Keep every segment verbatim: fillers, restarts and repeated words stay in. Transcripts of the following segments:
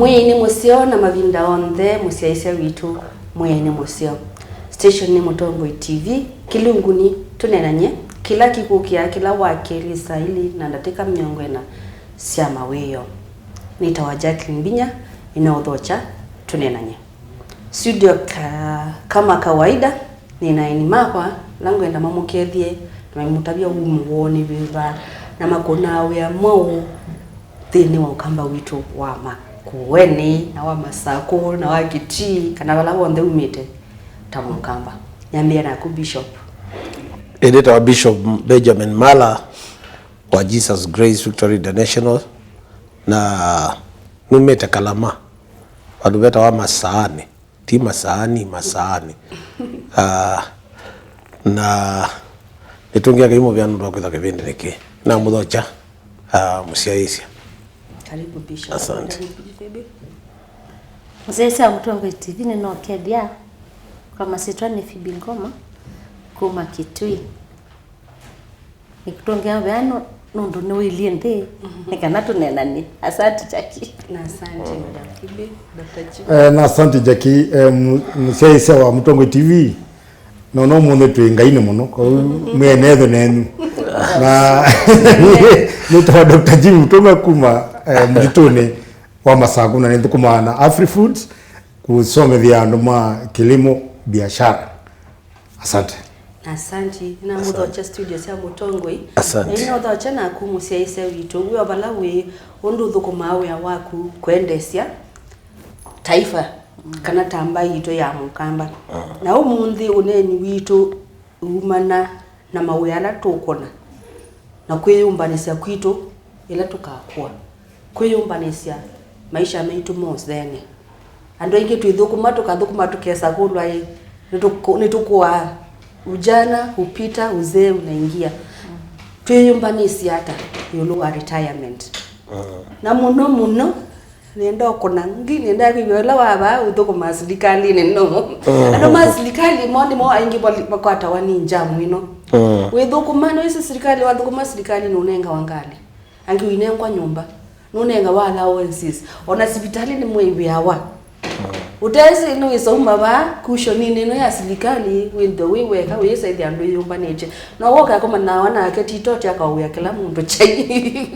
Mwĩĩnĩ mũseo na mavinda onthe, mũsyaĩĩsya witũ, mwĩĩnĩ mũseo. Station nĩ Mũtongoi T V, kĩlungunĩ tũneenany'e, kĩla kĩkũkĩa kĩla Wakelĩ saa ilĩ na ndatĩka mĩongo ĩna sya mawĩoo. Nĩtawa Jacqueline Mbinya, nĩnaũthokya tũneenany'e. Studio ka, kama kawaida, nĩ na aeni makwa, ala ngwenda mamũkethye, na maimũtavya wumo woo nĩ vĩva, na makũnaa wĩa mwaũ nthĩnĩ wa ũkamba witũ wa Makueni, na wa Masakũ, na wa Kitui, kana vala vonthe umĩte ta Mũkamba. Nyambĩe naku, Bishop. Ĩndĩ ta Bishop Benjamin Mala wa Jesus Grace Victory International, na numĩte Kalama, vandũ vetawa Masaani. Ti Masaani, Masaani. Ah, na nĩtũngĩa Ngai mũvea nũndũ wa kwĩtha kĩvĩndĩnĩ kĩĩ. Namũthokya, ah, mũsyaĩĩsya. Karibu, Bishop. Asante. Karibu, Phoebe. Mũsyaĩĩsya wa Mũtongoi T V nĩnokethya. Kwa masyĩtwa nĩ Phoebe Ngoma, kuma Kitui. Nĩkũtũngĩa vea nũ-, nũndũ nĩwĩlye nthĩ, nĩ kana tũneenany'e. Asante, Jackie. Na asante, Madam Phoebe. Doctor Jim. Eh, na asante, Jackie. Eh, mu-, mũsyaĩĩsya wa Mũtongoi T V, nona ũmũnthĩ twĩ ngainĩ mũno, kwoou mwĩenetho nenyu. Na nĩtawa Doctor Jim Mũtũme kuma, eh, mũtitũnĩ wa Masakũ, na nĩnthũkũmaa na Afri Foods kũsomethya andũ ma kilimo biashara. Asante. Asante. Namũthokya studio sya Mũtongoi. Asante. Na nĩnaũthokya naku mũsyaĩĩsya witũ, wĩ o vala wĩ, ũndũ ũthũkũmaa wĩa waku kwendeesya taifa, kana ta mbaĩ yitũ ya Mũkamba. Na ũmũnthĩ ũneeni witũ umana na mawĩa ala tũkũna, na kwĩyũmbanĩsya kwitũ ĩla tũkakũa, kwĩyũmbanĩsya maisha maitũ mosene. Andũ aingĩ twĩthũkũma, tũkathũkũma, tũkesa kũlwa ĩ, nĩtũkũ-, nĩtũkũaa ujana, upita, uzee unaingia. Twĩyũmbanĩsye ata ĩũlũ wa retirement? Na mũno mũno, nenda ũkũna ngi, nenda kwĩw'a ũla wavaa ũthũkũma silikalĩnĩ no. Andũ ma silikalĩ mo nĩmo aingĩ mali-, makwatawa nĩ njamu ĩno. Wĩthũkũma, nĩwĩsĩ silikalĩ, wathũkũma silikalĩnĩ ũnengawa ngalĩ. Angĩ ũinengwa nyũmba, nũnengawa allowances, ona sivitalĩ nĩmwĩw'ĩawa. Ũtesĩ nĩwĩsauma vaa cushion-inĩ ĩno ya silikalĩ, wĩthwe wĩ weka, wĩyĩsaĩthya andũ ĩyũmbanĩtye. No woka akomanaa nake titote akaũĩa kĩla mũndũ kyai.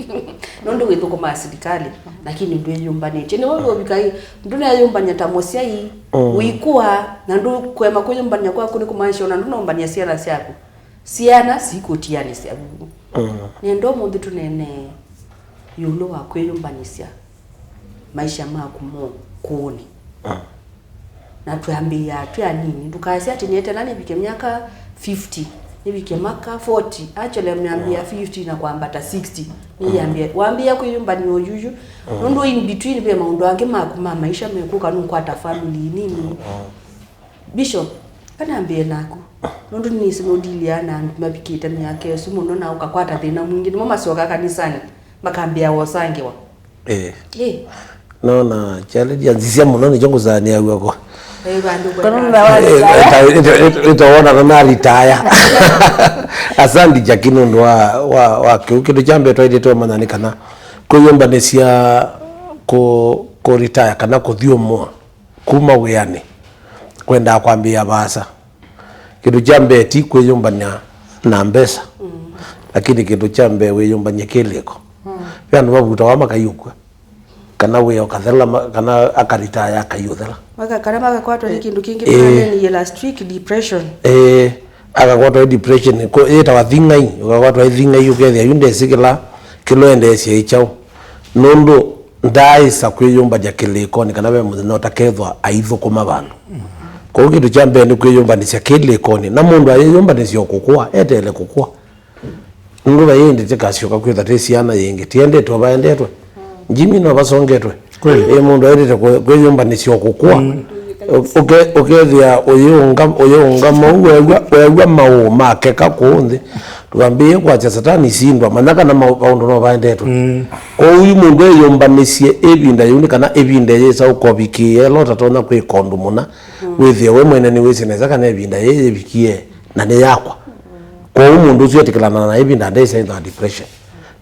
Nũndũ wĩthũkũmaa silikalĩ, lakini ndwĩyũmbanĩtye. Nĩwe wĩũvika ĩ, ndũneyũmbany'a ta mũsyai, ũikũa, na ndũkũema kwĩyũmbany'a kwaku nĩ kũmaanisha ona ndũnũmbany'a syana syaku. Syana sikũtianĩsya vuvu. Nĩenda ũmũnthĩ tũneenee ĩũlũ wa kwĩyũmbanĩsya maisha maku mo kũũnĩ. Na twambĩĩaa twĩ anini. Ndũkasye atĩ nĩetela nĩvike myaka fifty, nĩvike myaka forty. Actually, myambĩĩa fifty na kwambata sixty. Nĩyambĩĩa, wambĩĩa kwĩyũmbany'a oyuyu. Nũndũ in between ve maũndũ angĩ maku ma maisha mekũka, nũkwata family nini. Bishop, kana mbĩe naku. Nũndũ nĩnĩsĩ nũndilĩaa na andũ mavikĩte myaka ĩsu mũno na ũkakwata thĩna mwingĩ. Nĩmo masyokaa kanisanĩ, makambĩĩa wosangĩwa. Ĩĩ. Ĩĩ. Nona kyalĩ ndyanzisya mũno nĩkyo ngũsaanĩa w'oko. Ĩĩ, vandũ kwenda. Kono na wa retire. Ĩtawona na naritaya. Asante Jackie nũndũ wa, wa, wa kĩu. Kĩndũ kya mbee twaĩlĩte ũmanya nĩ kana kwĩyũmbanĩsya kũ, kũritaya kana kũthyũmũa kuma wĩanĩ, kwendaa kwambĩĩa vaasa. Kĩndũ kya mbee ti kwĩyũmbany'a na mbesa, lakini kĩndũ kya mbee wĩyũmbany'e kĩlĩko. Ve andũ mavutawa makaiũkw'a, kana wĩa ũkathela, ma-, kana akaritaya akaiũthela. Maka-, kana makakwatwa nĩ kĩndũ kĩngĩ tũnanenie last week, depression. Ĩĩ, akakwatwa nĩ depression, ko-, yĩtawa thing'ai, ũkakwatwa nĩ thing'ai, ũkethĩa yu ndesĩ kĩla, kĩla ũendeesya ĩ kyaũ. Nũndũ ndaaĩsa kwĩyũmbany'a kĩlĩkonĩ kana ve mũthenya ũtakethwa aithũkũma vandũ. Kwoou kĩndũ kya mbee nĩ kwĩyũmbanĩsya kĩlĩkonĩ, na mũndũ ayĩyũmbanĩsya o kũkũa, eteele kũkũa. Nũndũ vai ĩndĩ tĩkasyoka kwĩtha twĩ syana yĩngĩ, tiendetwe vaendetwe. Jimmy no vasongetwe. Kweli. Ĩ mũndũ aendete kwĩ-, kwĩyũmbanĩsya o kũkũa. Ũke-, ũkethĩa ũyĩũnga-, ũyĩũngama ũu weew'a, weew'a maũũ makeka kũũ nthĩ. Ndũkambĩĩe kwasya Satani sindwa, manya kana mau-, maũndũ no vaendetwe. Kwoou yu mũndũ eyũmbanĩsye ĩvinda yĩu, nĩ kana ĩvinda yĩsa ũkovikĩĩa ĩla ũtatonya kwĩka ũndũ mũna, wĩthĩe we mwene nĩwĩsĩ nesa kana ĩvinda yĩĩ yĩvikie na nĩ yakwa. Kwoou mũndũ ũsu etĩkĩlana na ĩvinda ndesa ĩthwa depression.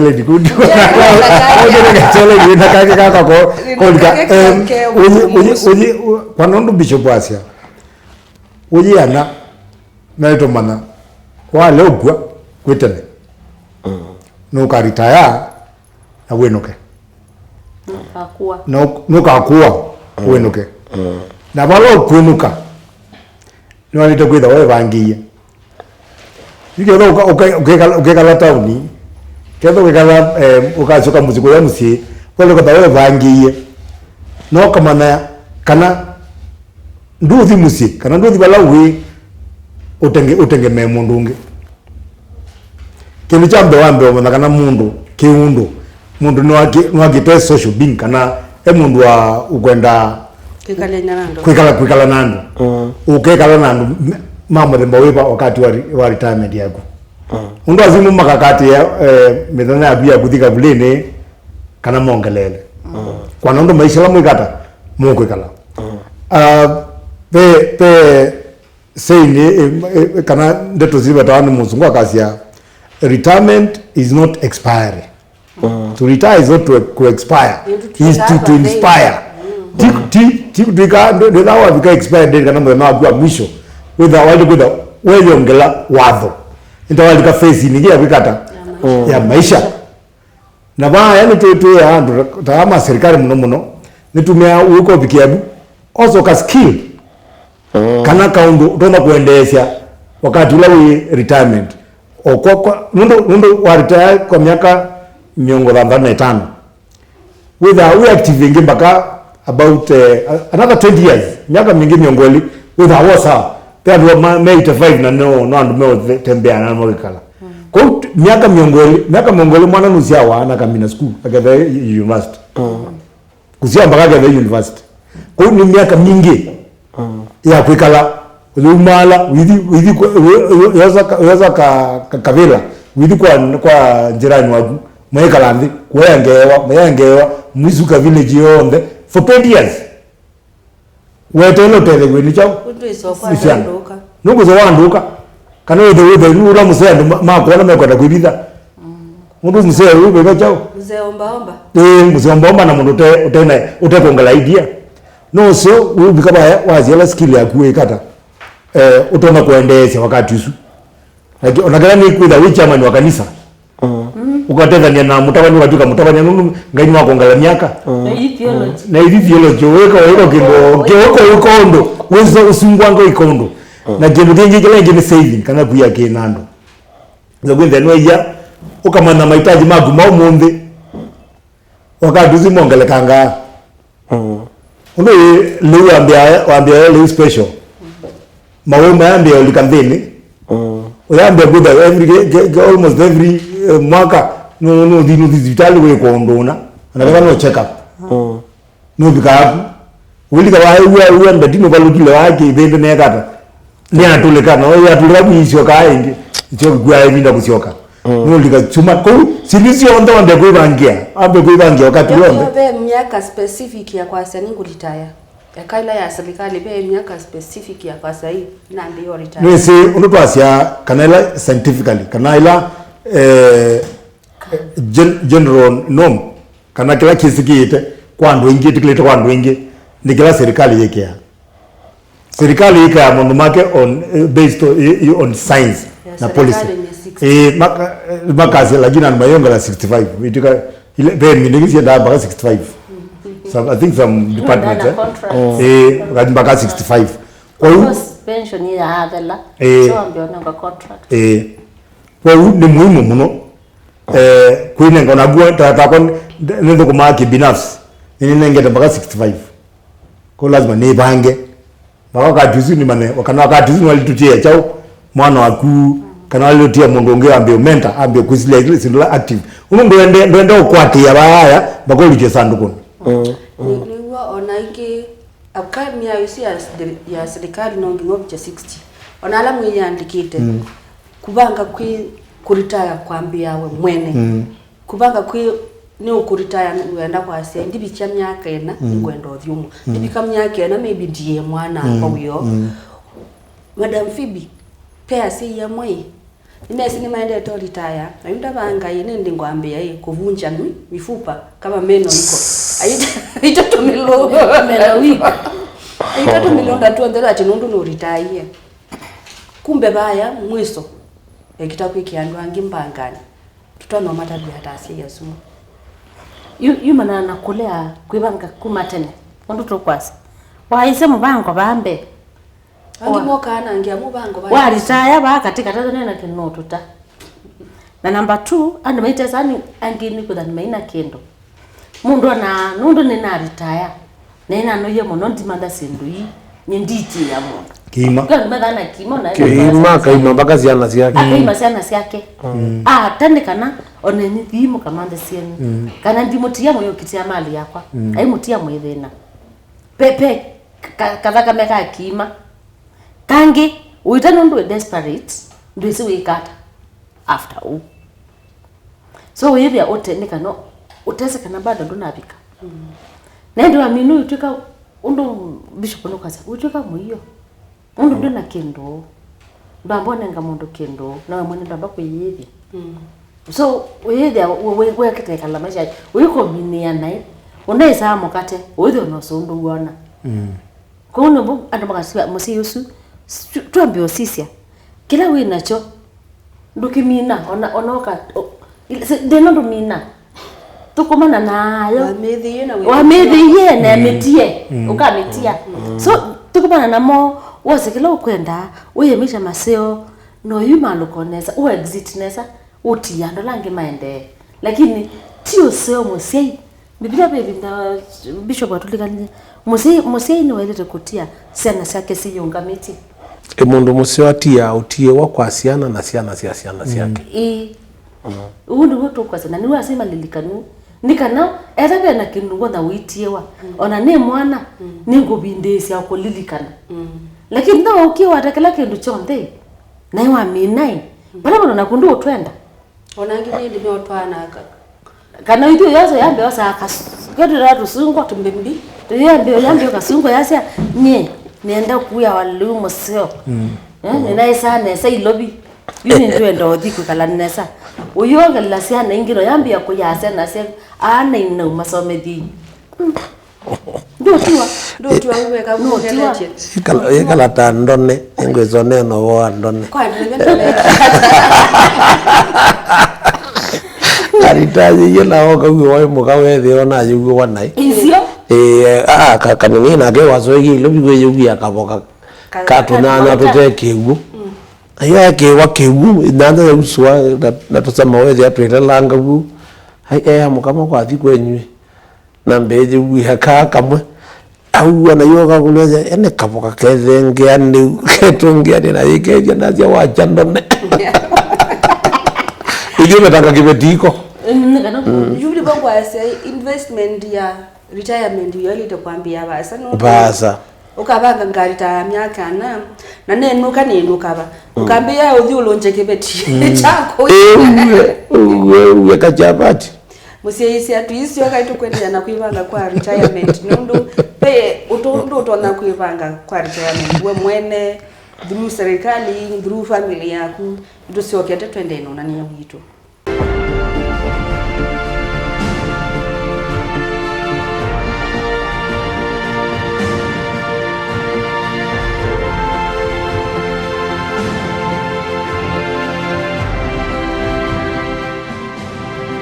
kachele ni kundi. Kachele ni na kake kaka ko. Kolika. Kake em, ke uyi, uyi, uyi, kwa nondu bishop asya. Uyi ana na itomana. Wale ukwa kwitene. Nukaritaya na wĩnũke. Nũkakua. Nũ- nũkakua wĩnũke. Na vala ũkwĩnũka nĩwaĩlĩte kwĩtha wevangĩie. Yu ketha ũka- ũka- ũkekala- ũkekala taũni, ketha ũkekala em, ũkasyoka mũsyĩ kũya mũsyĩ, wale kwĩtha wevangĩie. No kamanya kana ndũthi mũsyĩ kana ndũthi vala wĩ ũtenge- ũtengemee mũndũ ũngĩ. Kĩndũ kya mbee wa mbee ũmanya kana mũndũ kĩũndũ, mũndũ nĩwakĩ- nĩwakĩtwe social being, kana e mũndũ wa ũkwenda kwĩkalany'a na andũ. Kwĩkala kwĩkala na andũ. Ũkekala na andũ me- ma mũthemba wĩva wakati wa, re- wa retirement yaku? Ũndũ azimu makakatĩa eh, mĩthenya yaku ya kũthi kavulĩnĩ kana mongelele. Kwa nũndũ maisha ala mwĩkata mũkwĩkala. Ah, ve ve Saying, eh, eh, eh, kana ndeto zivetawa nĩ mũsungu akasya, retirement is not expiry. To retire is not to, to expire. Is to, to inspire. Ti ti ti kutwika ndwĩtha wavika expire date kana mũthenya waku wa mwisho. Wĩtha waĩle kwĩtha weyongela watho. Nĩta walika phase nĩngĩ ya kwĩkata ya maisha. Na vaa yani twĩ twĩ andũ ta ma serikali mũno mũno nĩtumĩa wĩko vikiabu also ka skill kana kaũndũ ũtonya kũendeesya wakati ũla wĩ retirement. O kwa kwa nũndũ nũndũ wa retire kwa myaka mĩongo thanthatũ na ĩtano wĩthaa wĩ active ĩngĩ mpaka about eh, another twenty years, myaka mĩngĩ mĩongo ĩlĩ wĩthaa wo sawa. Ve andũ ma- me eighty-five na no no andũ meũtembea na mawĩkala kũu t- myaka mĩongo ĩlĩ myaka mĩongo ĩlĩ mwana nũsyawa na kamina school aketha university. Kũsyaa mpaka aketha university. Kũu nĩ myaka mingĩ ya kwĩkala ũyumaala ũithi ũithi kwa- ũyo- ũyo- ũyosa ka- ũyosa ka- ka- kavĩla ũithi kwa kwa njirani waku. Mwekala nthĩ kuoya ngewa mwaya ngewa mwisuka village yonthe for twenty years. Weteele ũtethew'e nĩ kyaũ? Ũndũ ĩsokwa nĩ syana. Ndũka. Nũkũsya wandũka kana wĩthe wĩthe nũla mũsee andũ ma- makwona mekwenda kwĩvitha. Mũndũ mũsee ũyũ vĩva kyaũ? Mzee ombaomba. Ĩĩ, mũsee ombaomba na mũndũ ũte- ũtena- ũtekũngala idea. No ũseo wĩvika vaya wasyala skill yaku wĩkata eh, ũtonya kũendeesya wakati ũsu. Lakini ona kana nĩ kwĩtha wĩ chairman wa kanisa ũkatethania na mũtavania ũkatwĩka mũtavania nũndũ Ngai nĩwakongela myaka. Na ithi theology. Na ithi theology wĩka wĩka kĩndũ kĩoko wĩka ũndũ wĩsa ũsungwanga wĩka ũndũ. Na kĩndũ kĩngĩ kĩla kĩngĩ nĩ saving kana kuya kĩna andũ. Na kwĩtha nĩwaia Ũkamanya mahitaji maku ma ũmũnthĩ. Wakati ũsu mongelekangaa. Mm. Ũndũ ĩ, lĩu wambĩa, wambĩa lĩu special. Maũũ mayambĩa ũlika nthĩnĩ. Mm. Ũyambĩa kwĩtha every, ge- ge- almost every eh, mwaka nũ- nũthi nũthi sivitalĩ wĩkwa ũndũ ũna. Anaketha no check up. Mm. Nũvika aku. Ũlika waew'a w'e ndati nũvalũkile wa kĩvĩndĩ nekata. Nĩatũlĩka no yatũlĩka kuisyokaa ĩngĩ. Isyoka kua ĩvinda kũsyoka. Nũlika chuma kũu. Sili syonthe wambe kwĩvangĩa. Ambe kwĩvangĩa wakati w'onthe. Ve miaka specific ya kwasya nĩngũlitaya. Eka ĩla ya serikali ve miaka specific ya kwasya ii nambĩĩa retire. Nĩsĩ ũndũ twasya kana ĩla scientifically kana ĩla eh, gen- general norm kana kĩla kĩsĩkĩĩte kwa andũ aingĩ, ĩtĩkĩlĩte kwa andũ aingĩ, nĩ kĩla serikali yĩkĩaa. Serikali yĩkĩaa maũndũ make on, eh, based on, eh, on science. Ya na policy serikali nĩ sixty. Eh, maka- eh, makasya lakini andũ mayongela sixty-five. Ĩtĩka- ile- ve mĩndũ ĩngĩ siendaa mpaka sixty-five. Some, I think some departments eh, eh, mpaka sixty-five. Kwa hiyo pension yaathela. Eh. So wambe onenga contract. Eh. Kwoou nĩ muhimu mũno eh, kwĩnenga ona guo ta- takwa nĩ- nĩthũkũmaa kĩbinafsi, nĩnĩnengete mpaka sixty-five. Kwa lazima nĩvange mpaka wakati ũsu nĩmane kana wakati ũsu nĩwalitũtie kyaũ mwana waku kana walitũtie mũndũ ũngĩ ambie mentor ambie kwĩsilia syĩndũ la active. Ũndũ ndwende ndwende ũkwatĩĩa vaaya mpaka ũlikye sandũkũnĩ. Nĩ- nĩw'o ona ingĩ aka mĩao ĩsu ya, ya serikali no nginya ũvikye sixty. Ona ala mwĩyandĩkĩte kũvanga kwĩ kũritaya kwambĩĩa we mwene. Kũvanga kwĩ nĩ ũkũritaya wenda kwasya ndivikya myaka ĩna nĩngwenda ũthyũmũ. Ndivika myaka ĩna maybe ndiye mwana akwa wĩo. Madam Phoebe, pe asyai amwe ĩ, nĩmesĩ nĩmaendete ũritaya na yu ndavanga ĩ nĩndĩ ngwambĩĩa ĩ kũvunja mi- mifupa kama meno iko. Aita- aita tũmĩlũ meno wiko. Aita tũmĩlũ ndatwonthela ati nũndũ nũritaie. Kumbe vaya mwiso ekita kwĩkĩa andũ angĩ mbanganĩ. Tũtonya ũmatavya ata asyai asu? Yu- yumanaa na kũlea kwĩvanga kuma tene. Ũndũ tũkwasya waĩsye mũvango vaa mbee. Angĩ mokaa na angĩ amũvango vaa waritaya vaa katĩ katatu nena kĩnũtũta. Na namba two, andũ maitesa ni angĩ nĩkwĩtha nĩmaina kĩndũ. Mũndũ ona nũndũ nĩnaritaya, na nĩnanoie mũno ndimantha syĩndũ ii, nyie ndiitĩĩa mũndũ. Kĩima. Kwa andũ methana kĩima, ona Kĩima, kaima mpaka syana syake. Akaima syana syake. Ata nĩ kana ona nĩ thii mũkamanthe syenu. Kana ndimũtia mũyũkitĩa mali yakwa. Aimũtia mwĩ thĩna. Pepe, ka- kathakame ka kĩima. Kangĩ, ũita nũndũ wĩ desperate, ndwĩsĩ wĩka ata after ũu. So wĩyĩthĩa ũte nĩ kana ũtese kana bado ndũnavika. Na ĩndĩ wamina ũitwĩka ũndũ bishop nũkwasya ũitwĩka mũio. Ũndũ ndwĩ na kĩndũ, ndwamba ũnenga mũndũ kĩndũ, nawe mwene ndwamba kwĩyĩthya. So wĩyĩthĩa wekĩte ĩkala maisha ũikũminĩa naĩ, ũnaisaa mũkate ũithĩ ona ũsũndũ wona. Kwoou nĩvo andũ makasua mũsyai ũsu, twambie ũsisya kĩla wĩ nakyo. Ndũkĩmina ona ona ũka ndĩna ndũmina. Thũkũmana nayo. Wamĩthĩie na wĩmĩtia. Wamĩthĩie na mĩtie. Ũkamĩtia. So thũkũmana namo wose kĩla ũkwenda, wĩyĩmĩsya maseo, na ũyumalũko nesa, ũ exit nesa, ũtia andũ ala angĩ maendee. Lakini ti ũseo mũsyai. Mbivilia ve ĩvinda Bishop atũlikanie, mũsyai mũsyai nĩwaĩlĩte kũtia syana syake syĩyĩũngamĩtye. Ĩ mũndũ mũseo atiaa ũtiĩwa kwa syana na syana sya syana syake. Ĩĩ. Ũu nĩw'o tũkwasya, na nĩw'o asyai malilikanu. Nĩ kana ethĩwa ve na kĩndũ ngwona ũitiĩwa, ona nĩ mwana, nĩngũvindĩĩsya kũlilikana. Lakini no ũkie wate kĩla kĩndũ kyonthe, naĩ wamina ĩ, vala mũndũ naku ndũũtwenda. Ona angĩ nĩ ndĩme ũtwaanaka. Kana ithuĩ yosa yambe osaa kasu. Ketwĩra tũsungwa. Tũmbimbi. Yambe yambe kasungwa yasya, "Nye nenda kuya walĩu mũseo." Eh, nĩnaĩsaa nesa ilovi. Yu nĩndwenda ũthi kwĩkala nesa. Ũyongela syana ingĩ no yambia kũyasya nasya, "Ana inau masomethie." Ndũtiwa, ndũtiwa wĩweka. Ndũtiwa. Ĩkala- ĩkala ta ndone, nĩngwĩsonea na ũvoo wa ndone. Kwa ndũme ndũme. Aritayĩie na oka uwe waĩ mũka wethĩo na ayĩw'e wa naĩ. Isio. Ĩĩ, aa, ka- kanini nake wasoekie ilo bikwĩyĩw'ia kavoka. Ka- katunyanya tũte kĩw'ũ. Nayo ekĩwa kĩw'ũ, ĩnyanya yausũa, na, na tũsema wethĩa twĩlelanga vu. Ai, eamũka mwa kwathi kwenyu. Na mbee yĩw'ĩa kaa kamwe. Aua nayo kakũlya, ene kavoka kethengeanĩu, ketũngeanĩ na yĩkethya nasya wacha ndone. Ithyĩ metanga kĩveti iko. Mm, nĩ kana, mm, yu nĩvo ngwasya investment ya retirement yaĩlĩte kwambĩĩa vaasa, nũndũ vaasa. Ũkavanga ngaritaya myaka ĩna, na nenũka, nenũka va. Mm. Ũkambĩĩa ũthyũlũnje kĩveti, mm, kyaku. Ũue, ũue, ũue kachapati. Mũsyaĩĩsya, tũisyoka tũkwendeea na kwĩvanga kwa retirement, nũndũ ve ũtũ-, ũndũ ũtonya kwĩvanga kwa retirement we mwene, through serikali, through family yaku. Nĩtũsyokete twendee na ũnanĩa witũ.